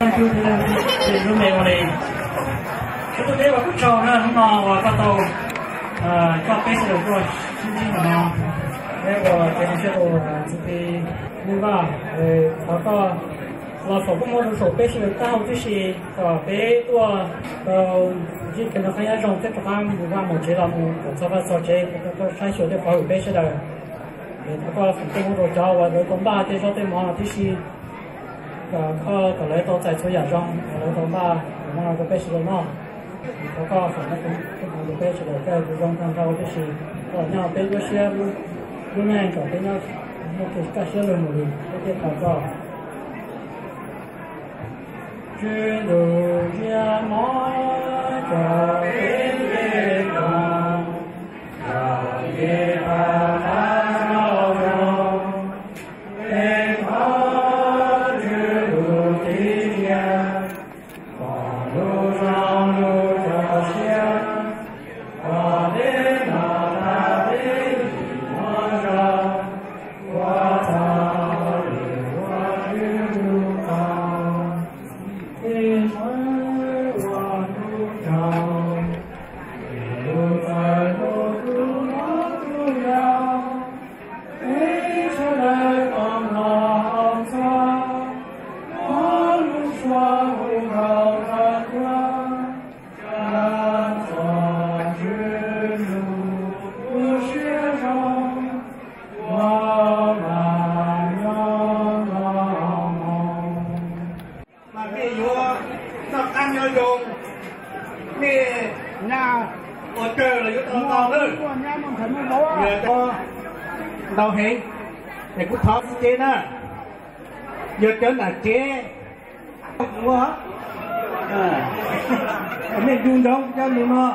Thank you, thank you, thank you, thank you, thank you. Tus peb uas kuj tsaug na hnub no uas koj tau coj peb sawv daws tuaj sib ntsib ntawm no. Peb ua kev zoo siab rau txiv Plig Nub Vaj, thov koj los foom koob hmoov rau saum peb sawv daws taub hau tib si, kom peb tuaj tau ntsib kev noj qab nyob zoo thiab rov qab mus vaj mus tsev los mus kom txog vaj txog tsev, kom koj saib xyuas thiab pov hwm peb sawv daws. Thov koj foom koob hmoov rau cov uas lawv tau npaj tej zaub tej mov no tib si, kom koj, kom lawv tau txais txhua yam zoo uas lawv tau npaj los no rau peb sawv daws noj. Thov koj foom koob hmoov rau peb sawv daws, koj tus zoo tag nrho tib si, kom nyob peb lub siab lub neej, kom peb nyob muaj kev kaj siab lug mus li peb thiaj tau koj. Tswv Ntuj ziab mov cov peb nce koog, cov nce pab qab zog zoo, peb thov Tswv lub txiv ziab, kom lub zog lub rog siab, kom peb noj tag peb yim muaj zog, ua txhaum lwm ua Tswv lub tau, peb sawv ua lub rog, peb lub txawg lub tub lub tub yau, peb sawv daws kom mlom haus txog, thov lub suab hu nkaus tag nrho, tsa txog Tswv lub siab zoo, ua mam nyob ntau hmo. Mas nej yuav noj qab nyob zoo, nej ua kawg los yuav tau ntau lawm. Yog ntau heev, es kuv thov txuj kev na, yog cov nram tsev ua, nej ncu ntsoov cov lus no.